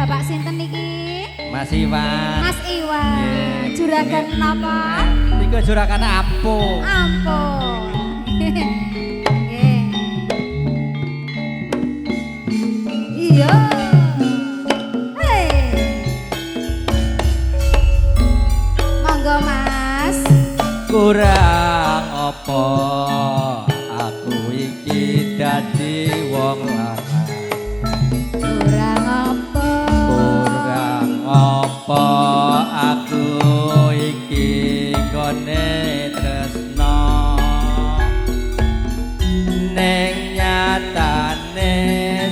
Bapak sinten niki? Mas Iwan. Mas Iwan. Nggih. Juragan napa? Niku juragan ampuh. Ampun. Nggih. Iya. Hei. Monggo Mas. Kurang apa aku iki dadi wong lanang. Kurang apa? Kurang apa aku iki nggone tresno. Ning nyatane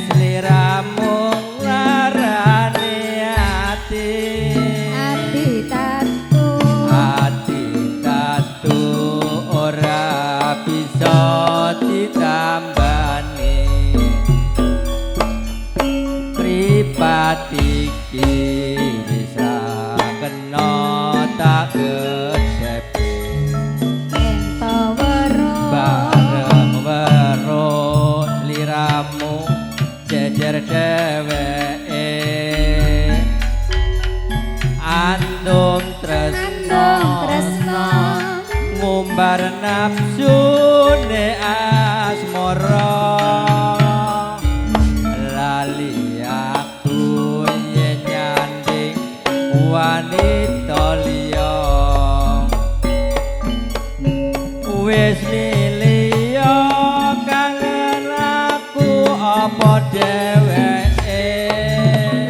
sliramu nglarani ati. Ati tatu. Ati tatu ora bisa ditambani. Mripat iki wis ra kena tak gedhepe. Yen to weruh. Bareng weruh sliramu jejer dheweke. Andum tresno, Andum tresno. Ngumbar nafsune asmara. Lali aku yen nyanding wanita liya. Wis miliya kangen aku apa dheweke.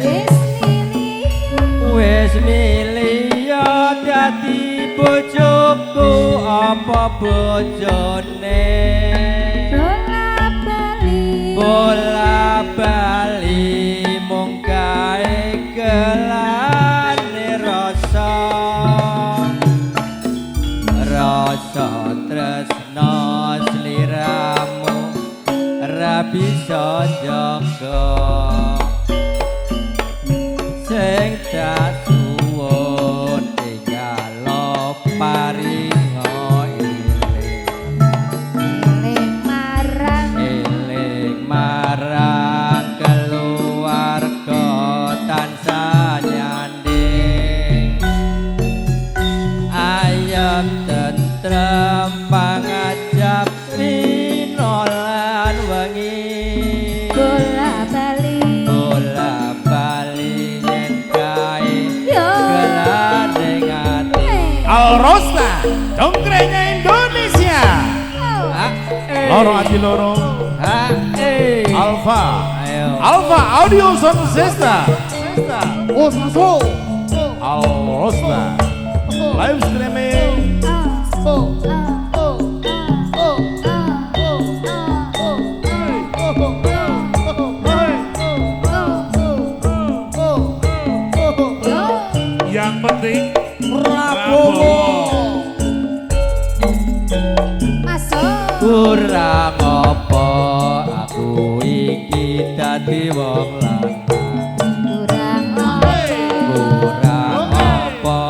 Wis miliya. Wis miliya dadi bojoku apa bojone. Bola bali. Bola bali mung gawe gelane rasa. Rasa tresno sliramu ra bisa jaga. Sing tak suwun tinggal paringa eling. Eling marang. Eling marang keluarga tansah nyanding. Ayem tentrem pangajap rina lan wengi. Bola bali. Bola bali yen kae Yo. gelane ati. Alrosta, dongkrenya Indonesia. Ah, eh. Loro ati loro. Ah, eh. Alfa. Ayo. Alfa Audio Sound System. Oh, masuk. Alrosta. Live streaming. Oh, oh, oh, oh, oh, oh, Yo. Yang penting Prabowo. Masuk. Kurang apa aku iki dadi wong lanang. Kurang apa? Kurang apa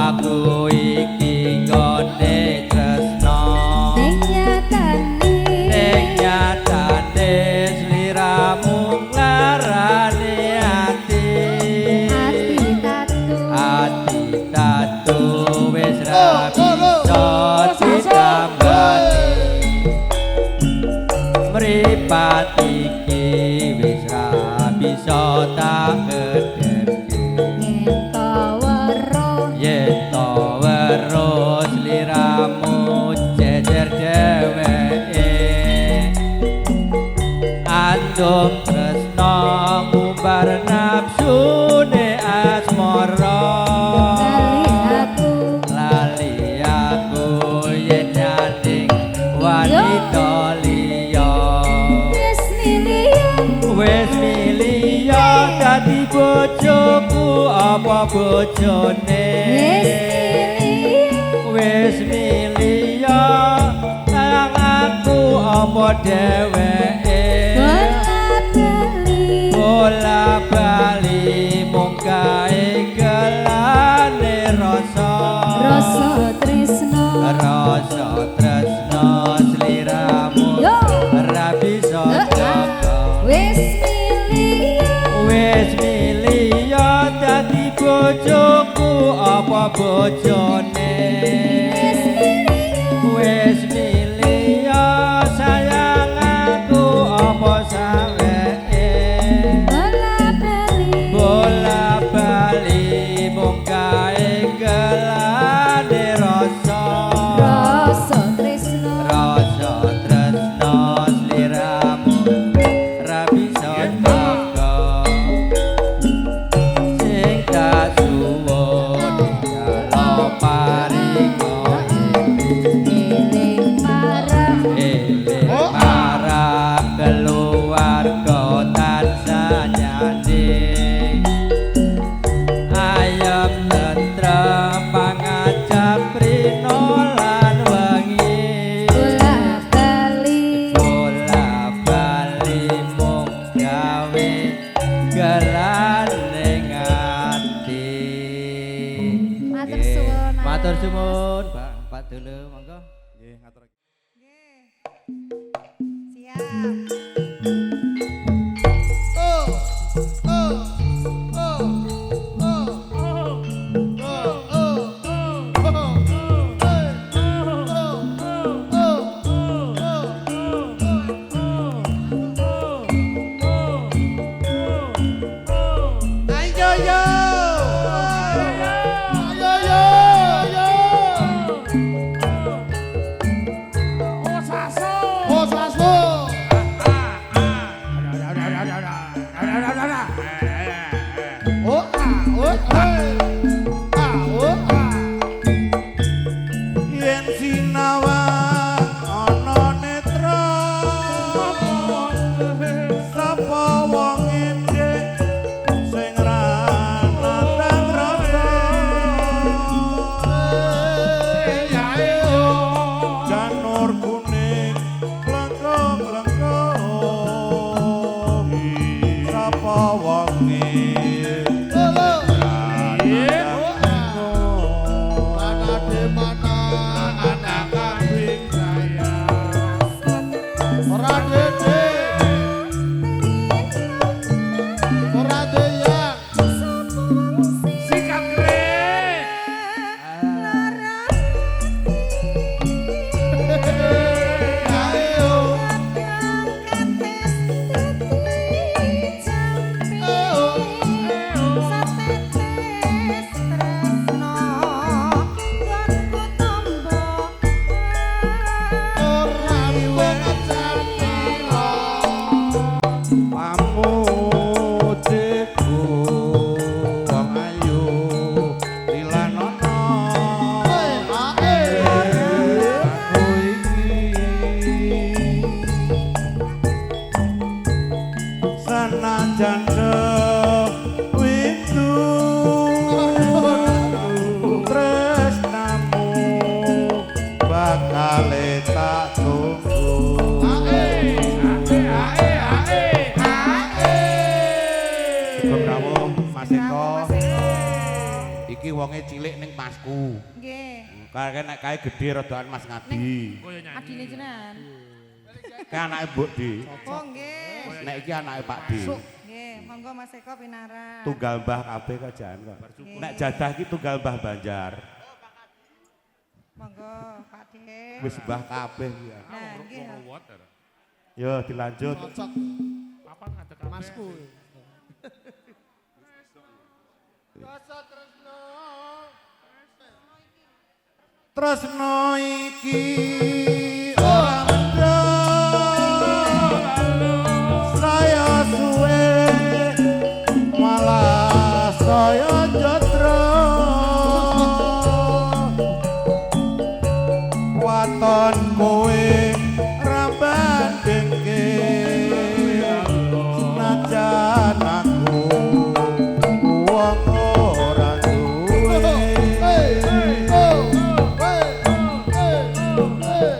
aku iki nggone tresno. Ning nyatane. Ning nyatane sliramu nglarani ati. Ati tatu. Ati tatu wis ra bisa ditambani. Mripat iki wis ra bisa tak gedheke. Yen to weruh. Yen to weruh sliramu jejer dheweke. Andum tresno ngumbar nafsune asmara. Lali aku. Lali aku yen nyanding wanita liya. Wis miliya. Wis miliya dadi bojoku apa bojone. Wis miliya. Wis miliya kang aku apa dheweke. Bola bali. Bola bali mung gawe gelane rasa. Rasa tresno. Rasa tresno sliramu Yo. ra bisa Heeh. jaga. Wis miliya. Wis milih apa bojone wis milih sayang aku apa saweke bola bali mung kae gelane rasa rasa tresno rasa tresno sliramu ra bisa jaga sing tak suwun jalo paringa eling marang eling marang keluarga tansah nyanding ayem tentrem pangajap rina lan wengi bola bali bola bali mung gawe gelane ati. Matur suwun, Mas. Matur suwun Pak Pak Dulu monggo. Nggih, ngatur. Nggih. Siap. Oh, oh, oh, oh, oh, oh, oh, oh, oh, oh, oh. Ayo yo. Ayo yo, yo. Oh saso. Oh saso. Oh ah, oh eh. Ah, oh ah. Yen sinawang ana netra sapa wong endhek sing ra nandang rasa janur kuning lengkung-lengkung sapa wong Halo. Mana di mana anak kambing saya. Ora dede. Ora deyang. Sikat kre. Ayo. Ora wong Pamutiku wong ayu dilanono aku iki senajan windu tresnamu bakale tak tunggu. Sugeng rawuh Mas Eko. Iki wonge cilik ning masku. Nggih. Kae nek kae gedhe rodokan Mas Ngadi. Adine jenengan. Kae anake Mbok Di. Oh nggih. Nek iki anake Pak Di. Nggih, monggo Mas Eko pinarak. Tunggal mbah kabeh kok jan kok. Nek jadah iki tunggal mbah Banjar. Monggo Pak De. Wis mbah kabeh iki. Nah, nggih. Yo dilanjut. Cocok. Masku. Tresno iki ora mendhok saya suwe malah saya jatro waton kowe ra bandingke senajan aku wong ora duwe. Hey, oh, hey, hey, hey.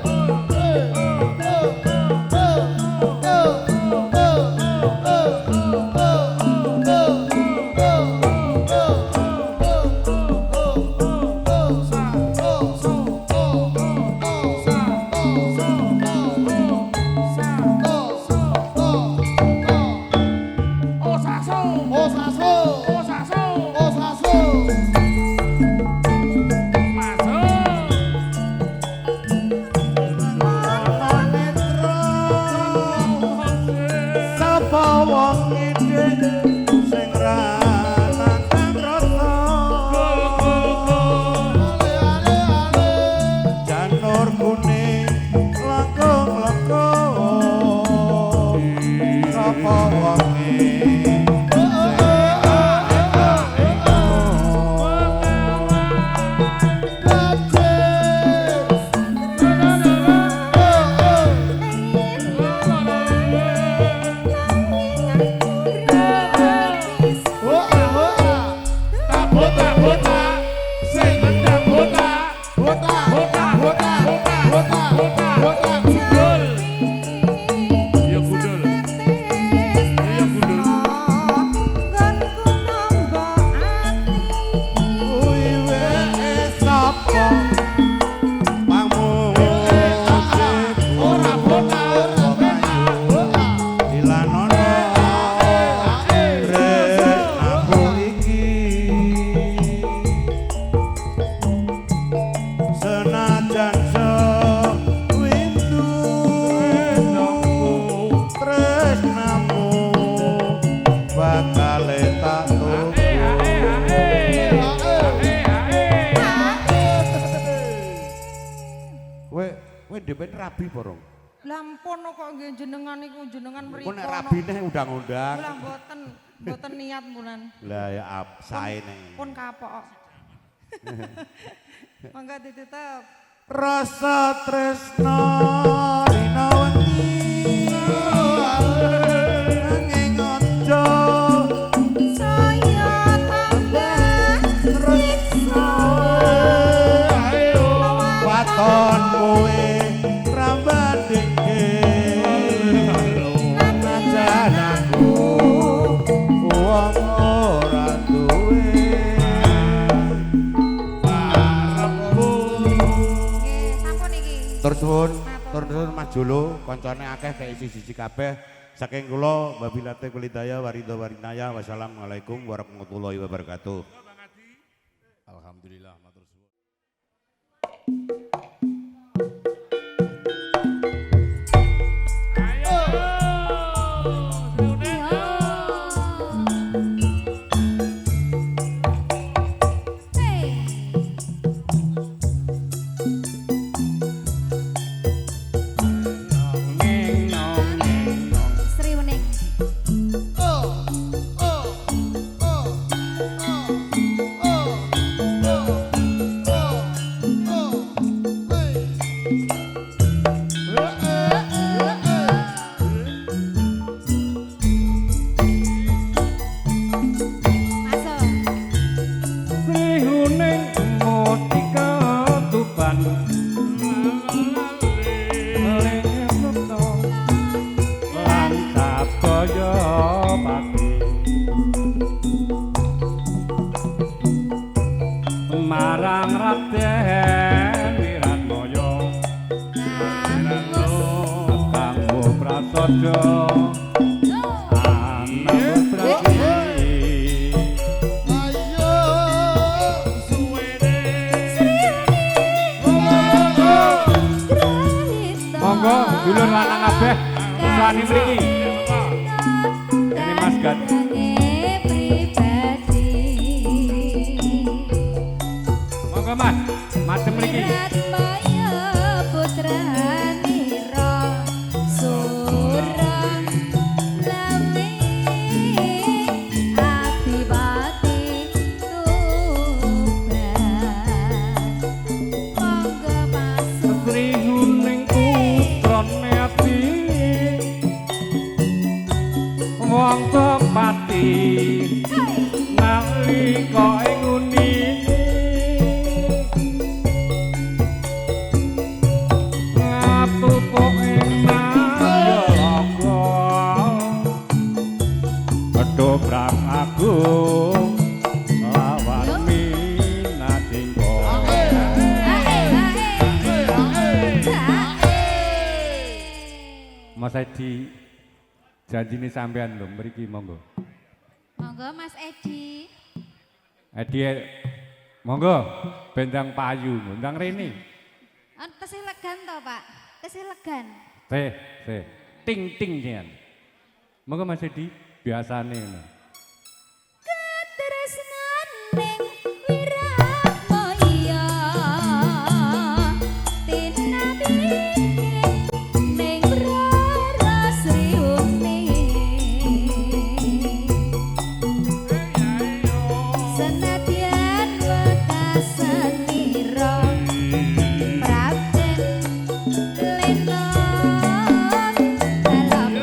DPN rabi borong. Lah ampun kok nggih jenengan niku jenengan mriko. Kok nek rabine undang-undang. Lah mboten, mboten niat mbunan. Lah ya sae nek. Pun kapok. Monggo ditutup. Rasa tresna rina wengi nanging aja saya tambah tresna waton kowe rambandingke najan aku wong ora duwe. Tur suwun Mas Jolo, koncone akeh kayak siji-siji kabeh. Saking kula wabillahi walhidayah waridho warinaya. Wassalamualaikum warahmatullahi wabarakatuh. Alhamdulillah matur suwun. Marang Raden Wiratmaya kanggo prasaja ana prati ayo suwene. Monggo dulur lanang kabeh usahane mriki. Ini Mas Gat. Monggo Mas, macem mriki. Wong pati nalika ing nguni ngapupuk ing Mayalaga ketoprak agung lawan Minadingka. Mas Edi janjine sampean lho mriki monggo. Monggo Mas Edi. Edi monggo bendang payu, ndang rene. Tesih legan to, Pak? Tesih legan. Teh, teh. Ting-ting jenengan. Monggo Mas Edi biasane ngono. Katresnaning Wiratmaya tinampi ning Rara Sri Umi. Senadyan wekasanira Praden Lenong dalam.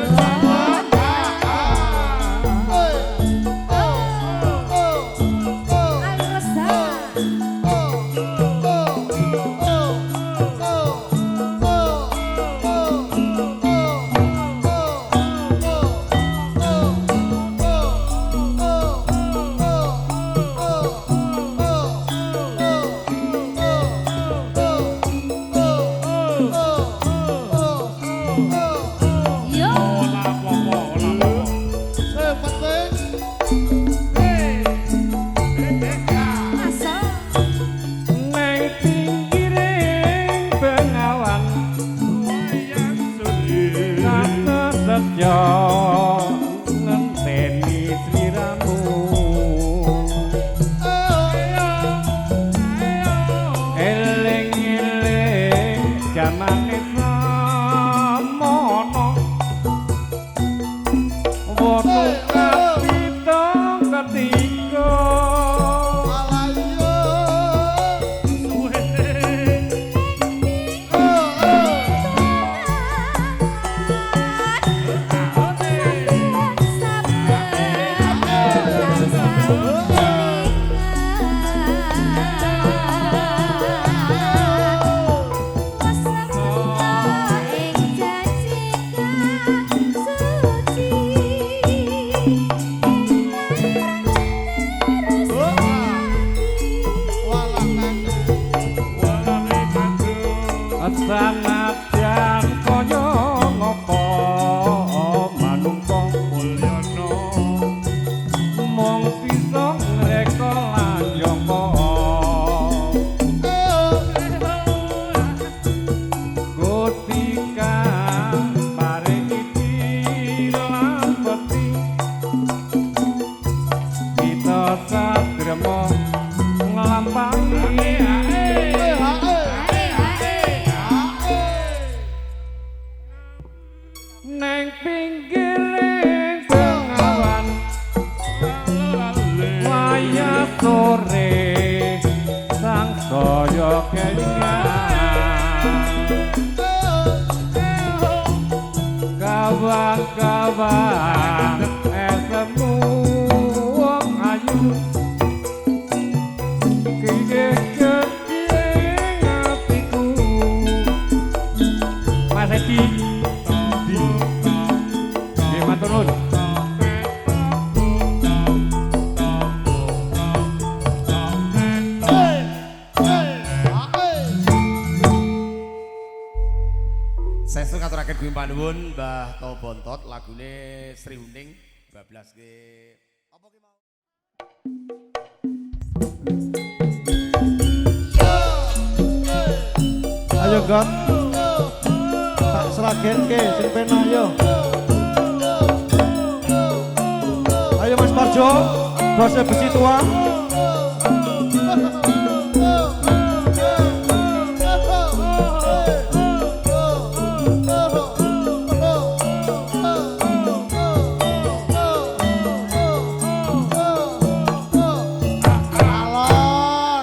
Sanajan kaya ngopo manungsa Mulyana mung bisa ngreka lan nyangka. Ketika paring iki lan peti kita sagrema nglampahi. Neng pinggiring bengawan wayah sore sang saya kelingan kawan-kawan esemu wong ayu kike gedhe atiku. Mas Edi nggih matur nuwun. Saestu ngaturaken guyu panuwun Mbah To Bontot lagune Sri Huning bablas ke apa ki mau. Ayo Got. Tak sragenke sing penak yo. Ayo Mas Parjo, bose besi tua.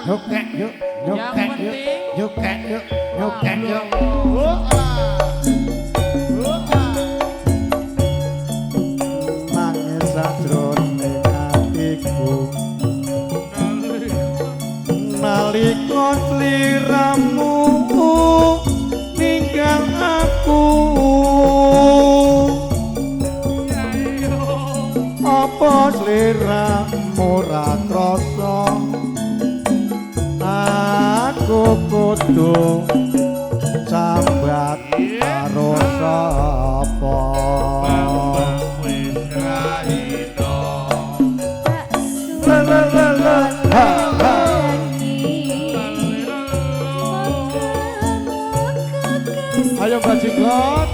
Yuk kek yuk, yuk Yang kek yuk, penting yuk kek yuk, yuk kek yuk. Nangis sajroning atiku nalika sliramu ninggal aku. Apa sliramu ora krasa aku kudu sambat karo sapa? Wis raino La la la la ha ha. Ayo Mbak Jigot.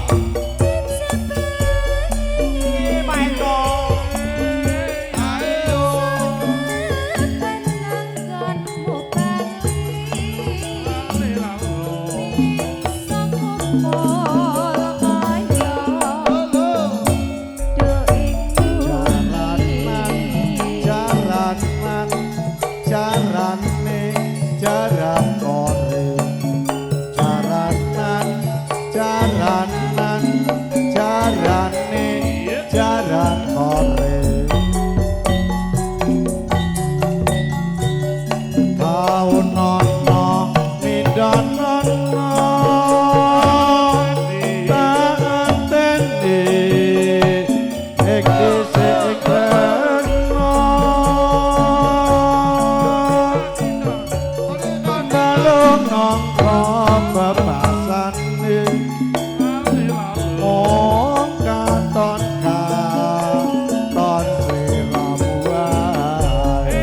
Jaranan, jarane, jaran kore. Jaranan, jaranan, jarane, jaran kore. Kaunono mindanono tak anteni ing dhisik tresno. Balung nangka bebasane mung katon katon sliramu wae.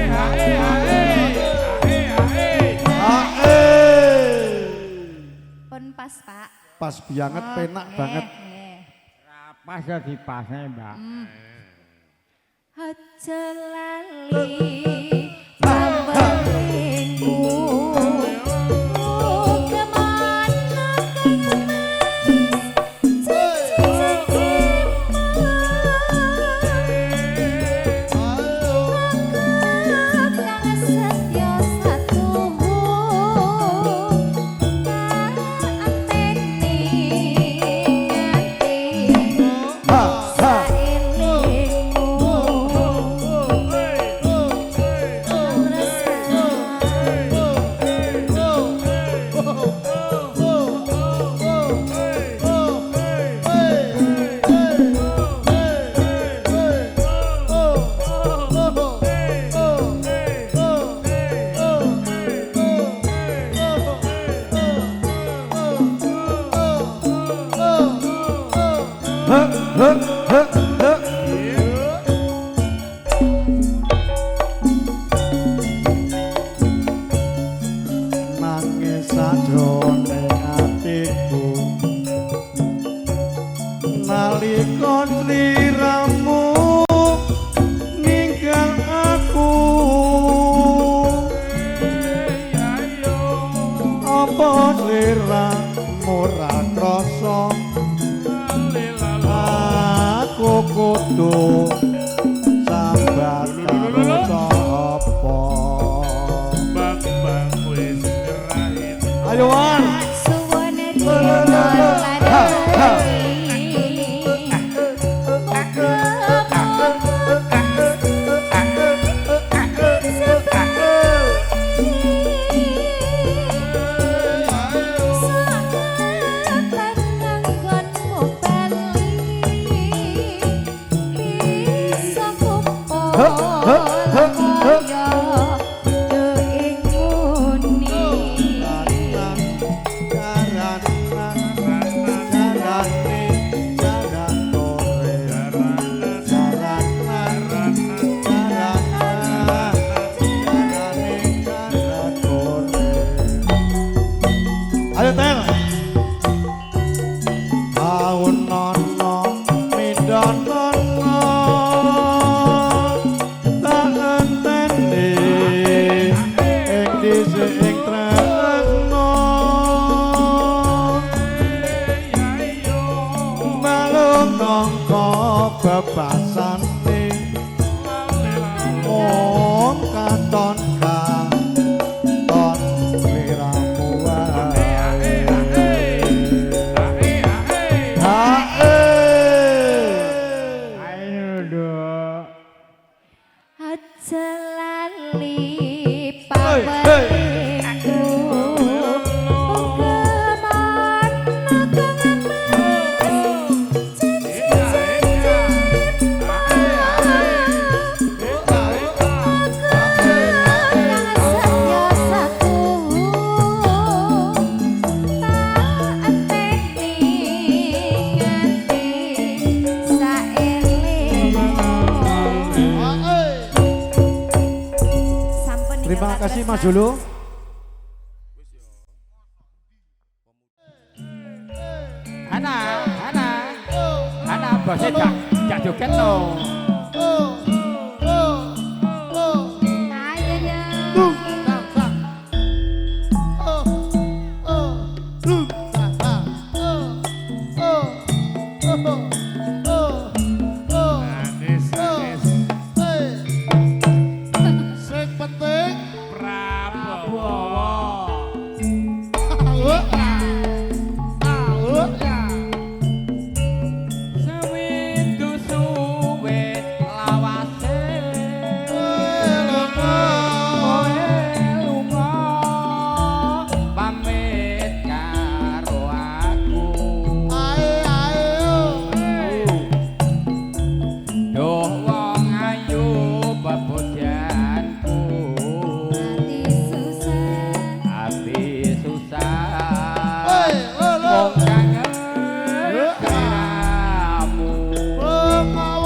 Ae. Pun pas, Pak. Pas banget, penak banget. Nggih. Pas ya dipasne, Mbak. Aja lali pamrihku. Kemana kang Mas janji-janjimu. Aku kang setya satuhu tak anteni nganti Ha ha. saelingmu. Sajroning atiku nalika sliramu ninggal aku, apa sliramu ra krasa aku kudu sambat karo sapa? Bambang wis ngerahin. Ayo Wan. Suwun rino lan Ayo Tel. Aunono mindonono tak enteni ing dhisik ing tresno malung nangka bebasane mung katon katon sliramu wae. Hae. Ayo Nduk. Aja lali Hey, hey. paweku Ugeman kang ames janji Terima kasih Mas Jolo. Ana, ana. Ana bose jak joget no. Nangis, nangis. Sing penting Prabowo. Sewindu suwe lawase kowe lunga pamit karo aku. Duh wong ayu bebojanku, ati susah wong kangen sliramu.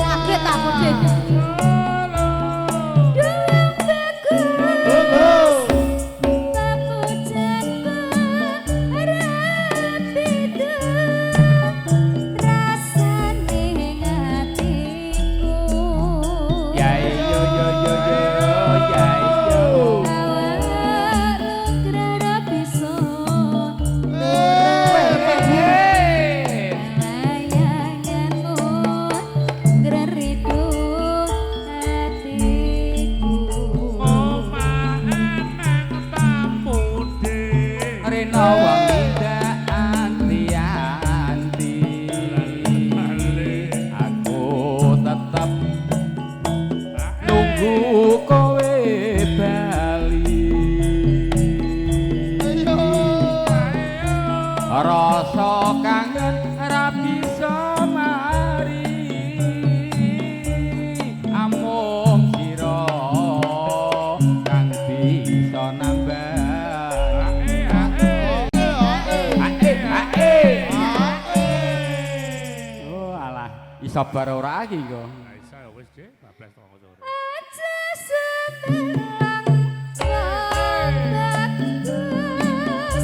Kaget aku deh. Ya yo yo yo yo ya yo. Rena wengi ndak anti-anti, aku tetep nunggu kowe bali. Rasa kangen ra bisa mari, amung sira kang bisa nambani. Ae ae. Oh alah, iso bar ora iki kok. Iso wis, Dik, 14 tonggo sore. Aja semerang wong bagus.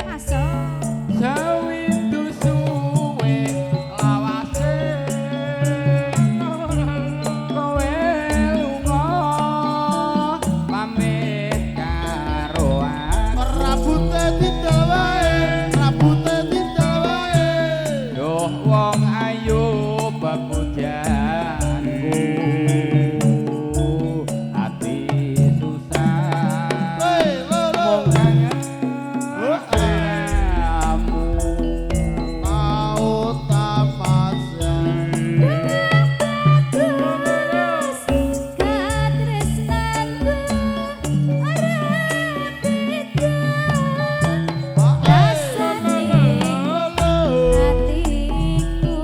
Masuk. Sawindu suwe lawase kowe lunga pamit karo aku. Rabute didol wae, rabute didol wae. Duh wong ayu pepujanku ati susah Woi, lo lo. mung kangen kamu. Mau tamasya. Bagus katresnanku ora beda rasane atiku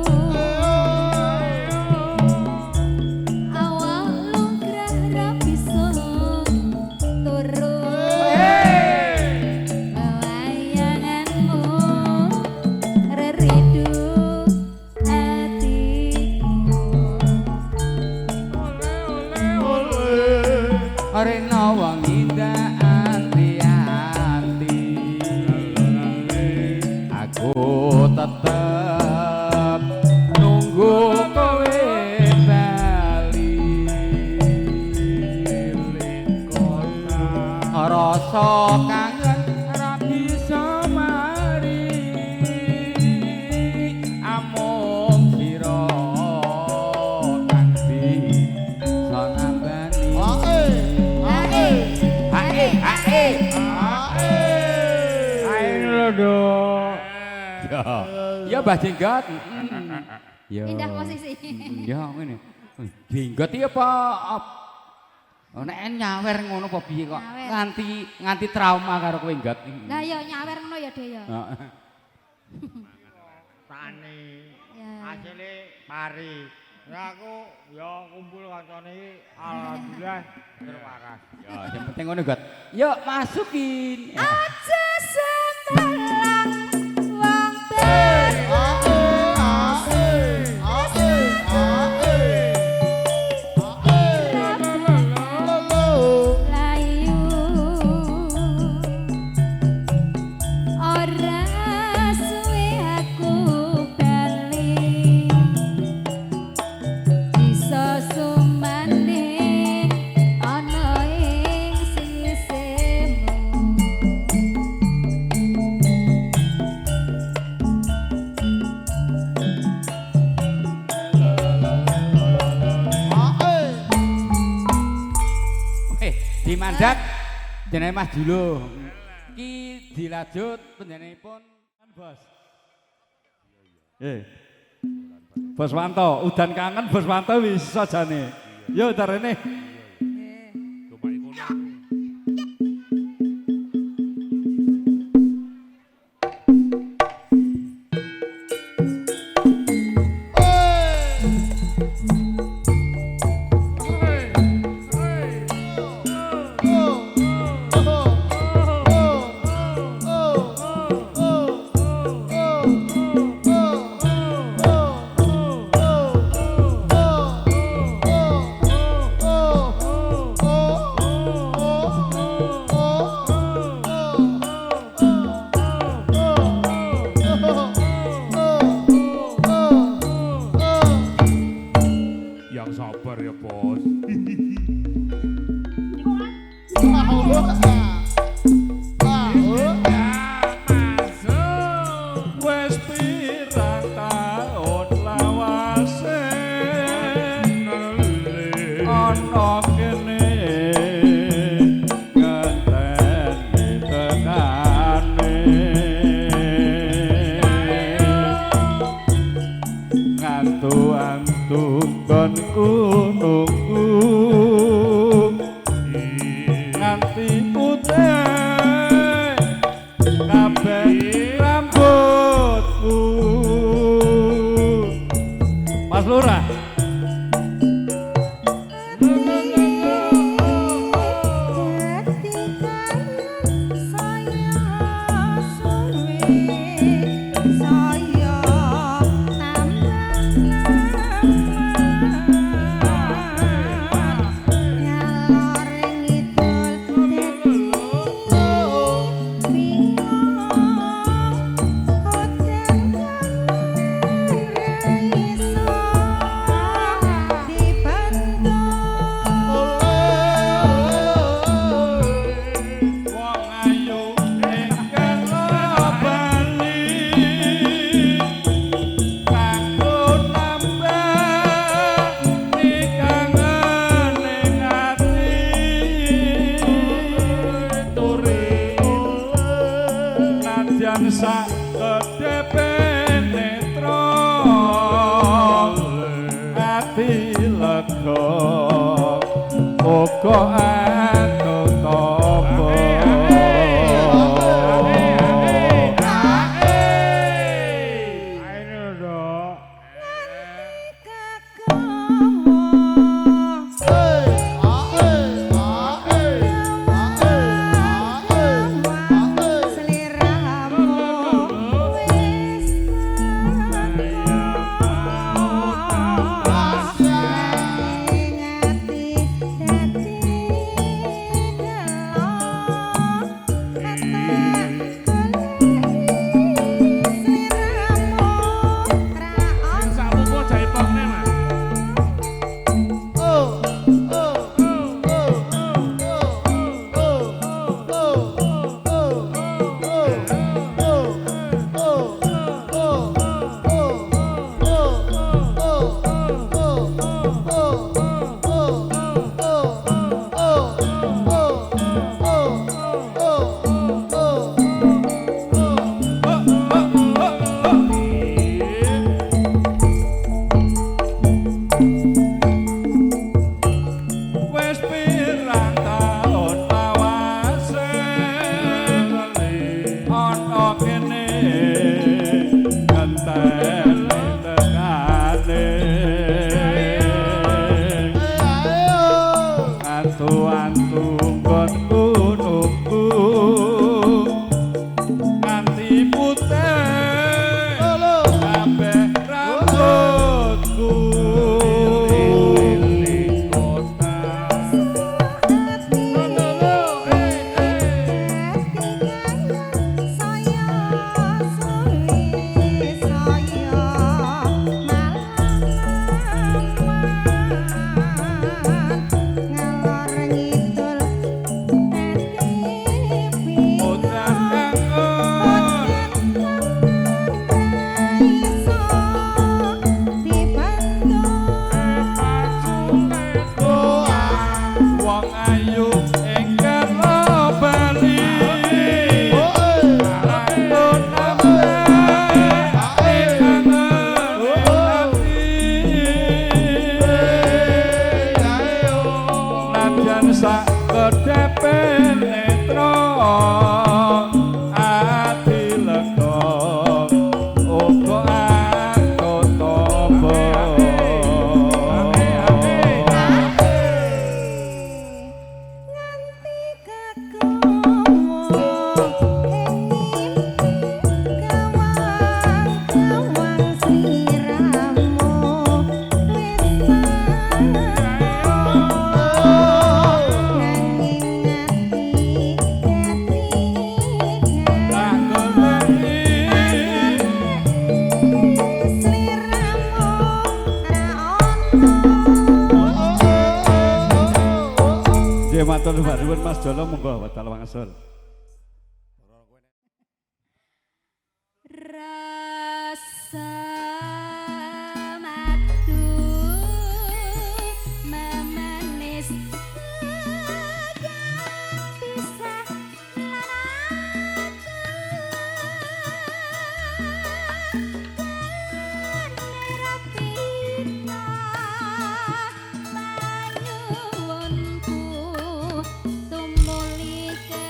awal lungkrah ra bisa turu wayanganmu reridu atiku. Rena wengi ndak anti-anti aku tetep nunggu kowe bali. Rasa kangen ra bisa mari amung sira kang bisa nambani. Ae, ae, Ae, ae. ae. Ayo lho, Nduk. Ya, ya Mbah Jenggot. Ya. Pindah posisi. Ya ngene. Jenggot iki apa Oh, nek nyawer ngono apa piye kok Nyawer. nganti nganti trauma karo kowe Nggot. Lah ya nyawer ngono ya De ya. Heeh. Tani. Ya. Asile pari. Ya aku ya kumpul kancane iki alhamdulillah terwaras. Ya, sing penting ngono Nggot. Yuk masukin. Aja semelang wong bagus. Ae, ae, ae. Lo lo. Layu ora suwe aku bali bisa sumanding ana ing sisimu. Ae. Dimandat jenenge Mas Julo. Ki dilajut panjenenganipun Bos. Bos Wanto, udan kangen Bos Wanto wis iso jane. Yo darene. Coba kono. Najan sak kedepe netra ati lega uga anut apa. Matur nuwun Mas Jolo, monggo wedal wangsul. Rasa madu memanis bisa tumuli ke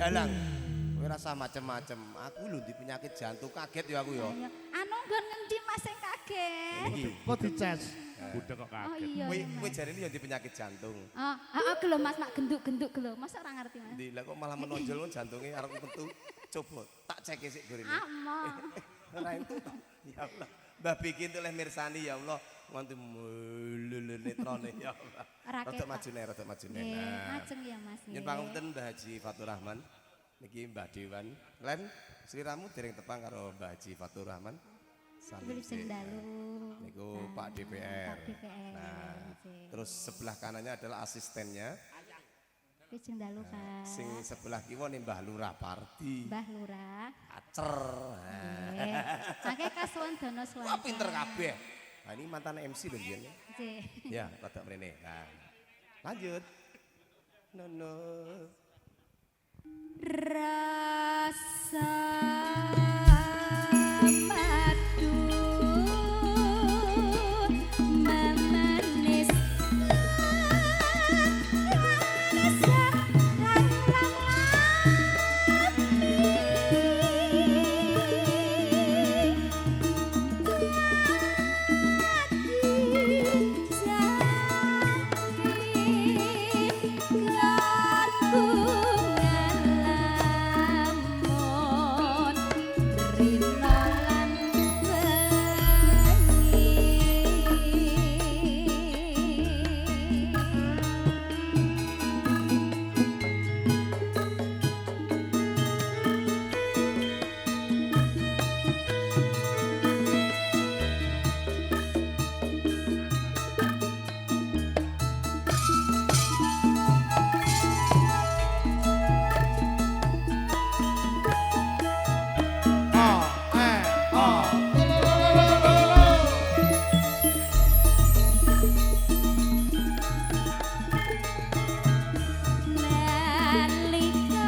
Dalang. Kowe rasa macem-macem. Aku lho di penyakit jantung kaget ya aku ya. Anu nggon ngendi Mas sing kaget? Iki. Kok dices? Budek kok Oh kaget. iya. Kowe Iya, kowe Mas. jarene ya di penyakit jantung. Oh, heeh gelo Mas mak genduk-genduk gelo. Masa ora ngerti Mas? Ndi lah kok malah menonjol kon jantunge arep metu. Coba tak cek sik gorene. Ah, emoh. Ora entuk to. Ya Allah. Mbah Bikin tuh leh mirsani ya Allah. Nganti mulul netrone ya Allah. Ora Rodok ketok. majune, rodok majune. Nggih, Nah. majeng ya Mas. Nyun pangapunten Mbah Haji Fatur Rahman. Niki Mbah Dewan. Len sliramu dereng tepang karo Mbah Haji Fatur Rahman. Salim Wilujeng sik. dalu. Niku Nah, Pak DPR. Pak DPR. Nah, Nggih. terus sebelah kanannya adalah asistennya. Wilujeng dalu, Pak. Sing sebelah kiwa nih Mbah Lurah Parti. Mbah Lurah. Acer. Nah. Nggih. Mangke kasuwun dana Wah, suwanten. pinter kabeh. Nah, ini mantan MC lho biyen. Nggih. Ya, rada mrene. Nah. Lanjut. Nono. Rasa madu memenis rasa lang lang A E A. Nalika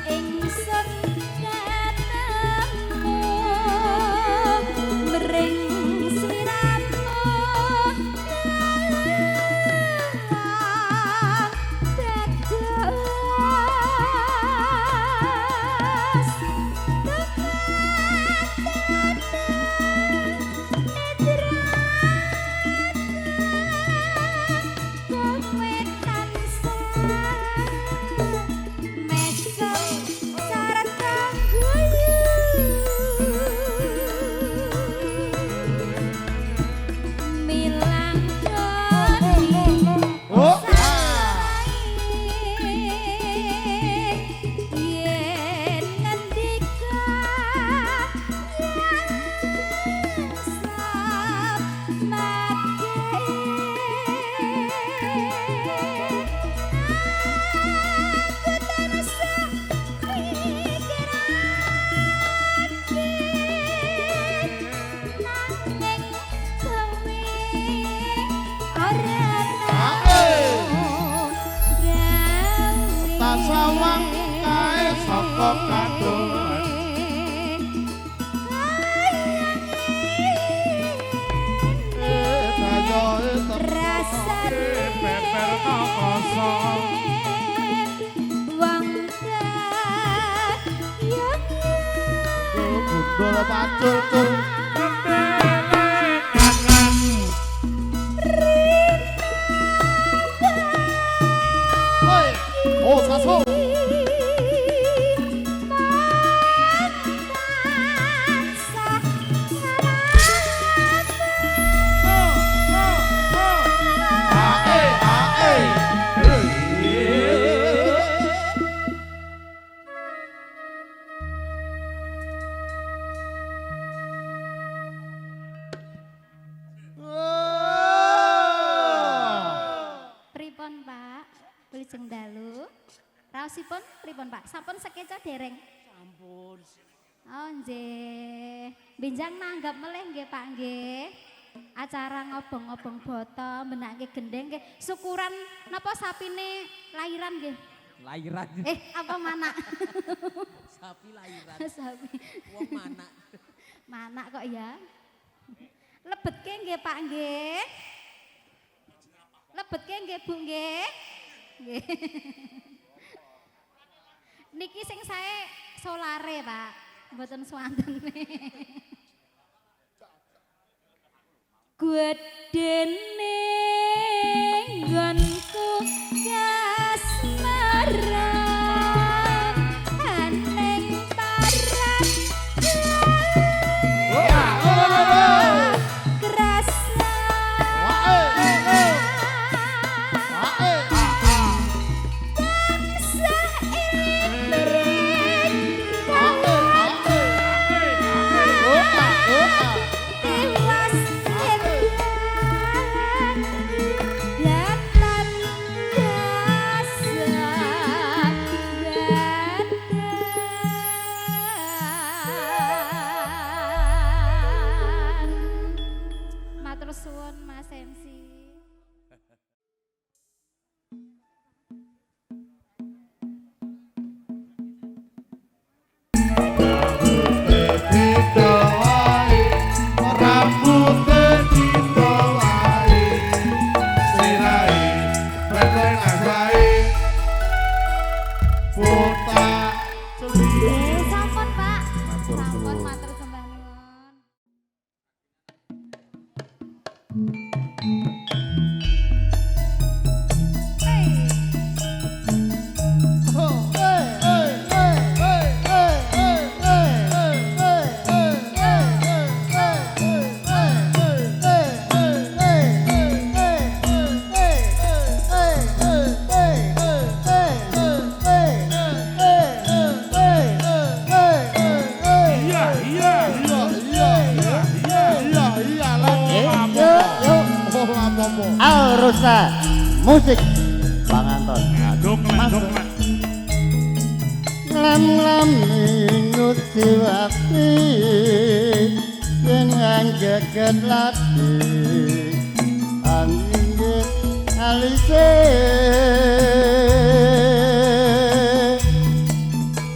ingsun ketemu mring sliramu lang dados kowe tansah mesem sarta guyu milang dadi Oh. yen ngendika Tak sawang kae saka kadohan. Dayoe Rasane Peper kosong. wong kaya gundul pacul cul. Hoi. Oh, saso. A E A E. Pripun Pak? Wilujeng dalu. Raosipun pripun Pak? Sampun sekeca dereng? Sampun. Oh nggih. Benjang nanggap melih nggih Pak nggih. Acara ngobong-ngobong boto, benake gendeng nggih. Syukuran napa sapine lairan nggih? Lairan. Eh, apa mana? Sapi lairan. Sapi. Wong manak. Manak kok ya. Lebetke nggih Pak nggih. Lebetke nggih Bu nggih. Nggih. Niki sing sae solare, Pak. Mboten swantene. Gedene nggonku kasmaran ning parat krasna tansah eling tewas edan datan dasa badan. Matur suwun Mas MC. Nggih, sampun Pak. Matur Sampun suwun. matur sembah nuwun. Iya, iya, iya, iya, iya, iya, iya, Alrosa musik Bang Anton. Donglan, Masuk. donglan. Lam-lam minut siwati dengan geget lati anggit alise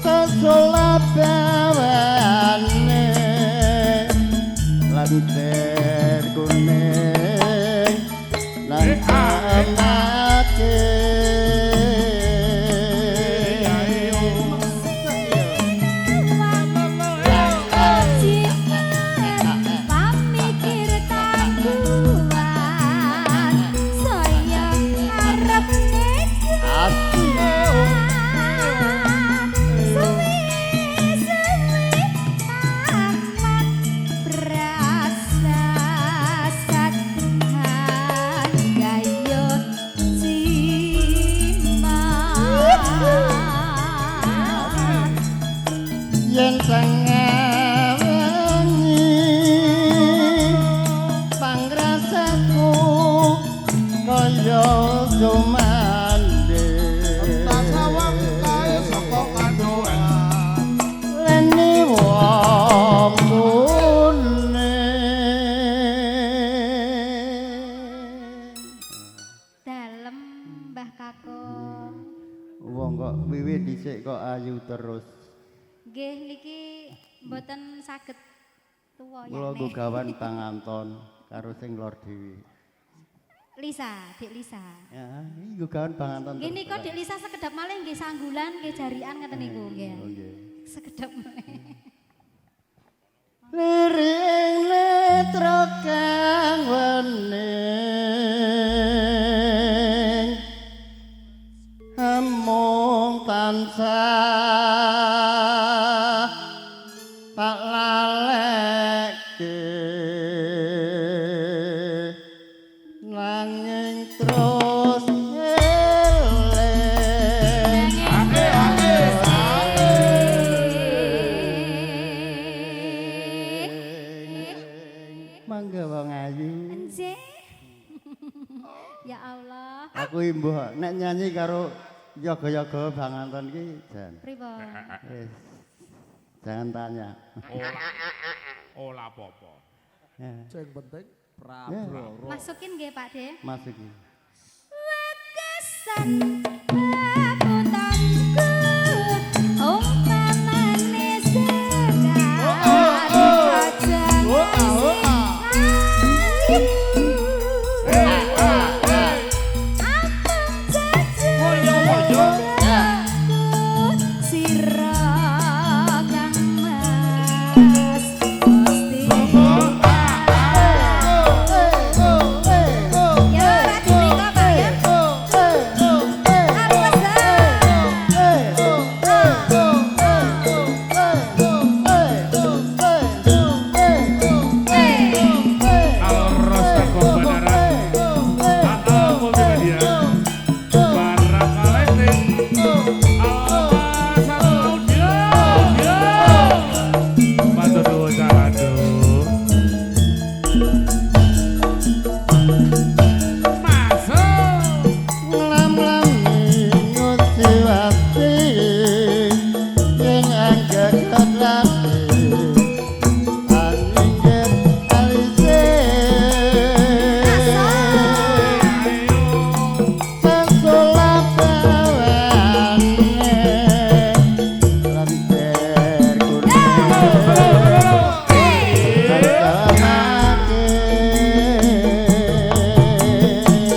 sesola bawane lantir kuning lan amake. Pamikir tangguhan saya arep suwe-suwe amat berasa satihan gayut simat. Yen tengah wengi pangrasaku kaya sumande Tak sawang kae saka kandungan. leni wong kuning. Dalem Mbah Kakung. Wong kok wiwit dhisik kok ayu terus. Nggih niki mboten saged tuwa ya. Kula nggo gawan Bang Anton karo sing lor dhewe. Lisa, Dik Lisa. Ya, iki nggo gawan Bang Anton. Nggih nika Dik Lisa sekedap malih nggih sanggulan nggih jarian ngaten niku nggih. Oh, nggih. Sekedap malih. Liring netra kang wening amung tansah tak laleke nanging terus eling. Mangga wong ayu. Nggih. Ya Allah. Aku imbuh nek nyanyi karo yoga-yoga Bang Anton ki jan. Pripun? Wis. Jangan tanya. Ora apa-apa. Ya. Sing penting Ya. Masukin nggih Pak De. Masuk iki. Wekesan pekutanku umpamane sekar pajang ampun jajan sirah. Matur nuwun Cak Masuk. Nglam-nglam ngusiwati yen anggeget lati aningget alise sesolah bawane lenter kuning salamake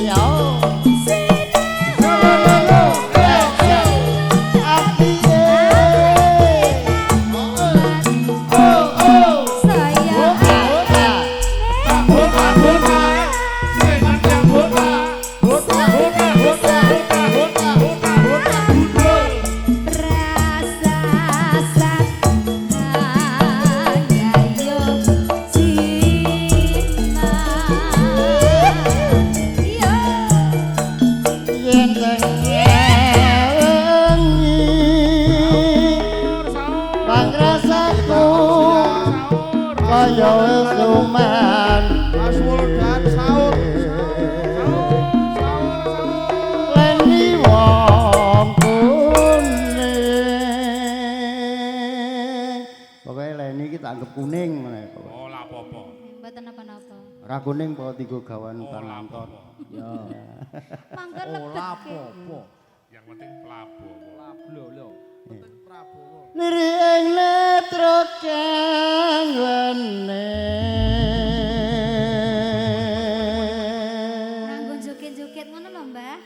yo. Yen teng pangrasaku kaya wis luman dan sahur. Leni wong kuning. Pokoke leni iki tak anggap kuning meneh pokoke. Ora apa-apa. Mboten napa-napa. Ora kuning pokoke dienggo gawan panonton. Ya. Monggo lebet. Ora apa-apa. Yang penting Prabowo. Lho. Liri ing netra kang wening. Nganggo joget-joget ngono lho, Mbah.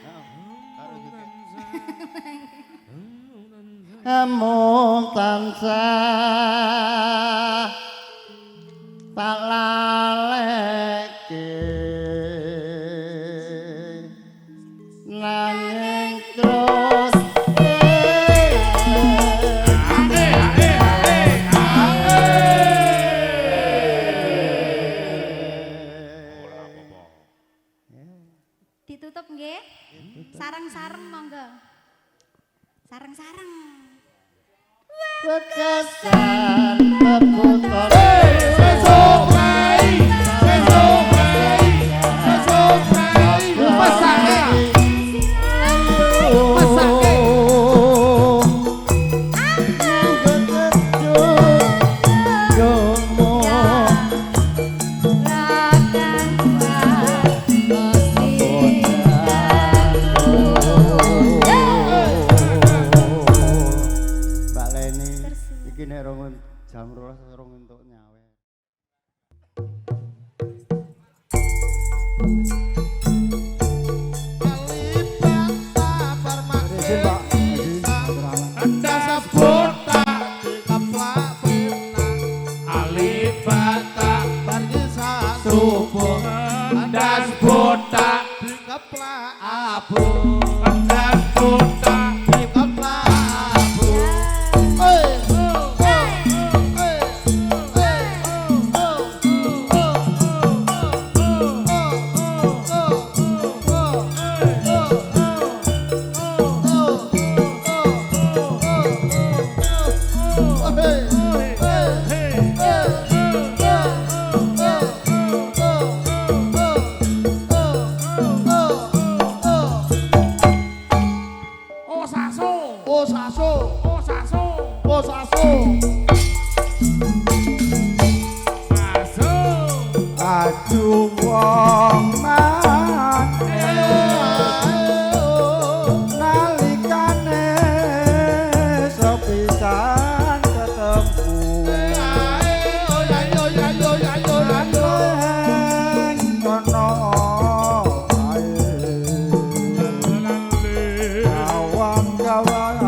Amung tansah tak laleke nanging terus Ditutup nggih. Sareng-sareng monggo. Sareng-sareng. Wekasan peputar Sesuk prei, sesuk prei, sesuk prei. Mesake. Mesake. Mbak Leni, iki nek rong jam 12 rong entuk nyawe. Izin, Pak. Izin, Endas botak dikeplak penak. Alibata subuh. Endas botak dikeplak abu. Endas botak dikeplak abu. Oh saso. Oh saso. Oh saso. Oh saso. Masuk. Aduh wong mati nalikane sepisan ketemu nang kono ae gawang-gawang.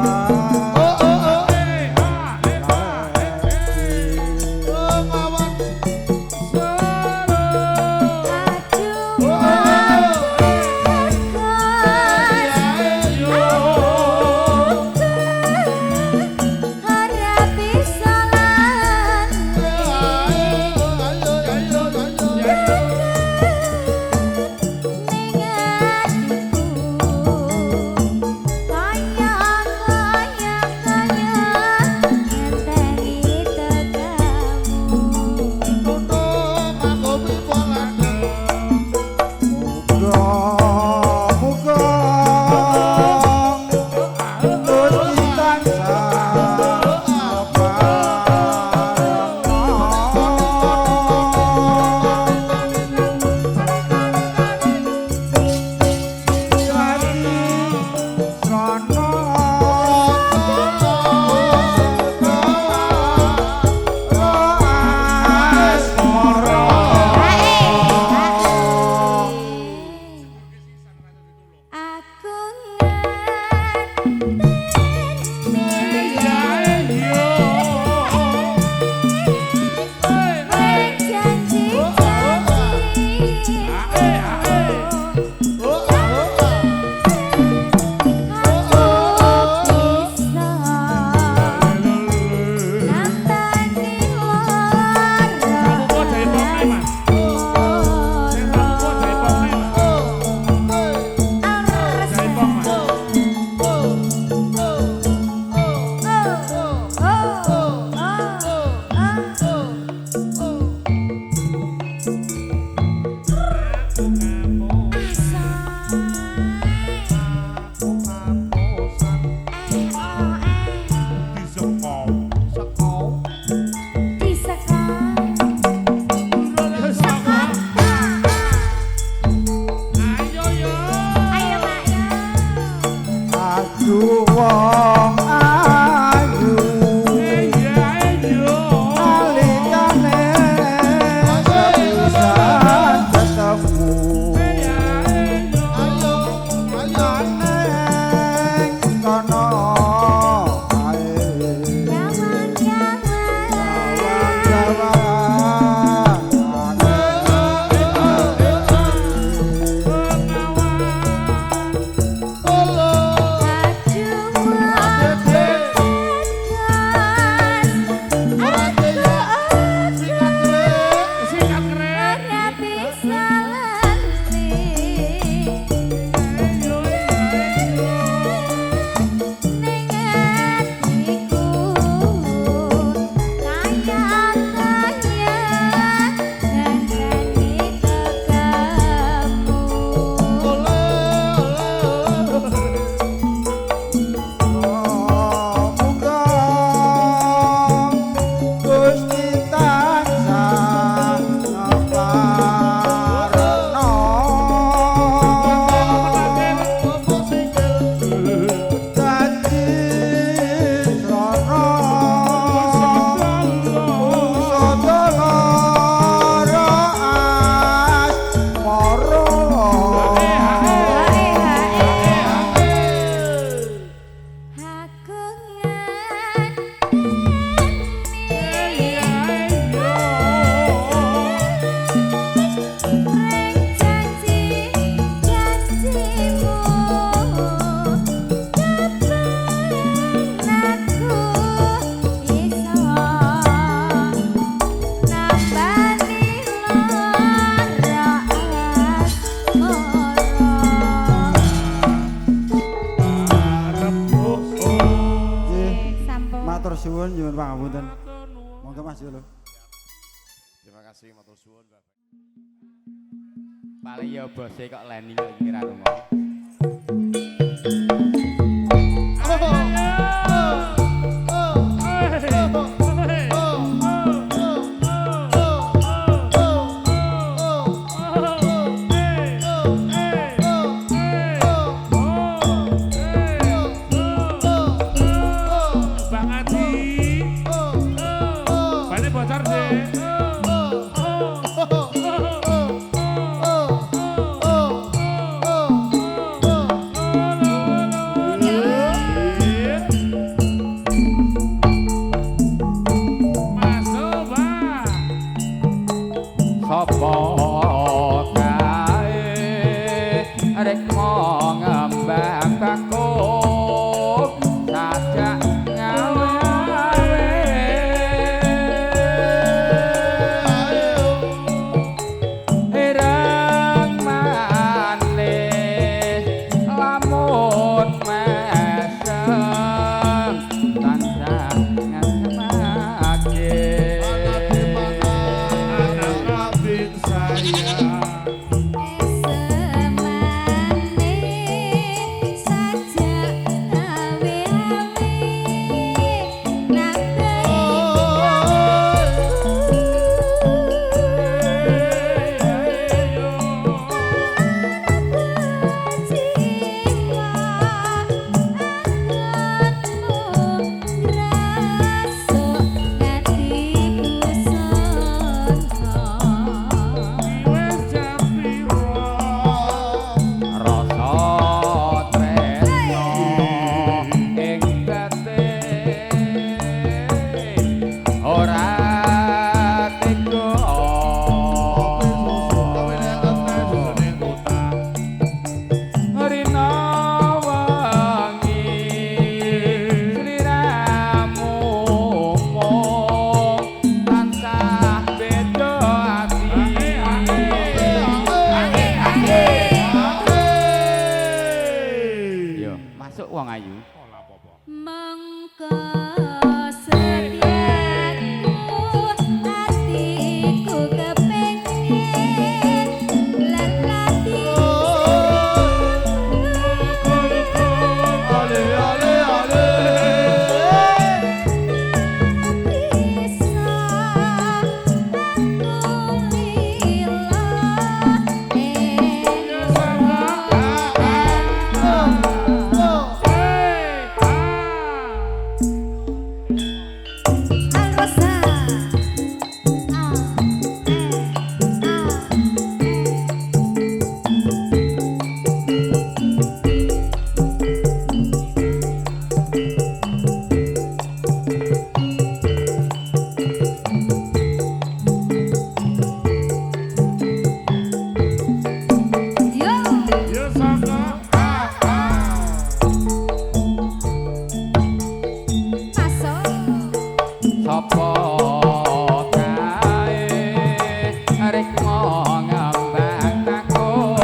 Matur suwun nyuwun pangapunten. Monggo Mas Jolo. Terima kasih matur suwun Bapak. Paling ya bose kok leni kok iki ra lunga. Bang Adi. Bane bocor sih. Masuk, Pak. Sapa kae rek ngembang bakung sajak ngawe ireng manis lamun mesem tansah ngasmake. Anak kambing saya. Semane sajak awe-awe nambahi jiwa anganmu ngrasuk ngati busana. Wes jam piro? Rasa tresno ing batin ora tega. Rina wengi sliramu mung tansah beda ati. Yo, masuk wong ayu. Mongko setiaku atiku kepengin lelaki. Ale ale ale. Bisa aku lila ing. Alrosa. A E A E. Yo. Yo saka. Masuk. Sapa kae rek ngembang takung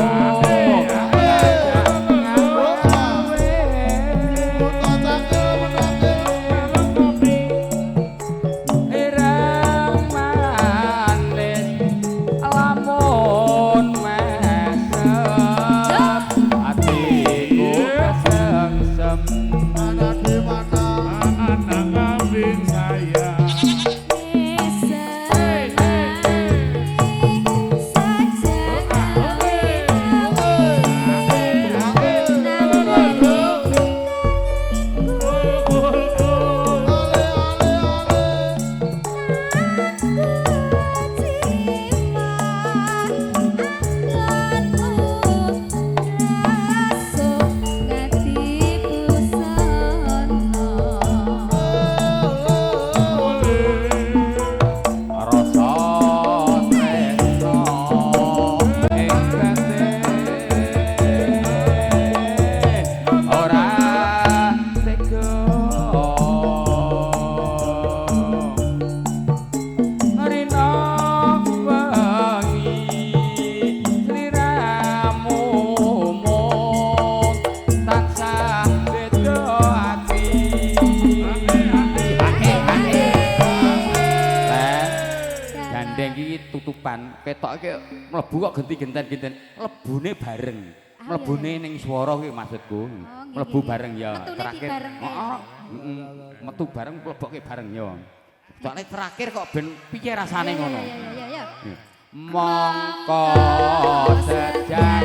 ireng manis lamun mesem atiku kesengsem. Anak kambing saya. Sajak awe-awe nambahi jiwa anganmu ngrasuk ngati busana. Gendeng iki tutupan, ketoke mlebu kok genti-genten-genten. Mlebune bareng. Ah, Mlebune iya, iya. ning swara ki maksudku. Oh, nggih, Mlebu nggih. bareng ya. Metune Terakhir. dibarengke. Heeh. Heeh. Metu bareng mlebokke bareng ya. Soale terakhir kok ben piye rasane Iya, ngono. Iya, iya, iya, iya. Mongko sejak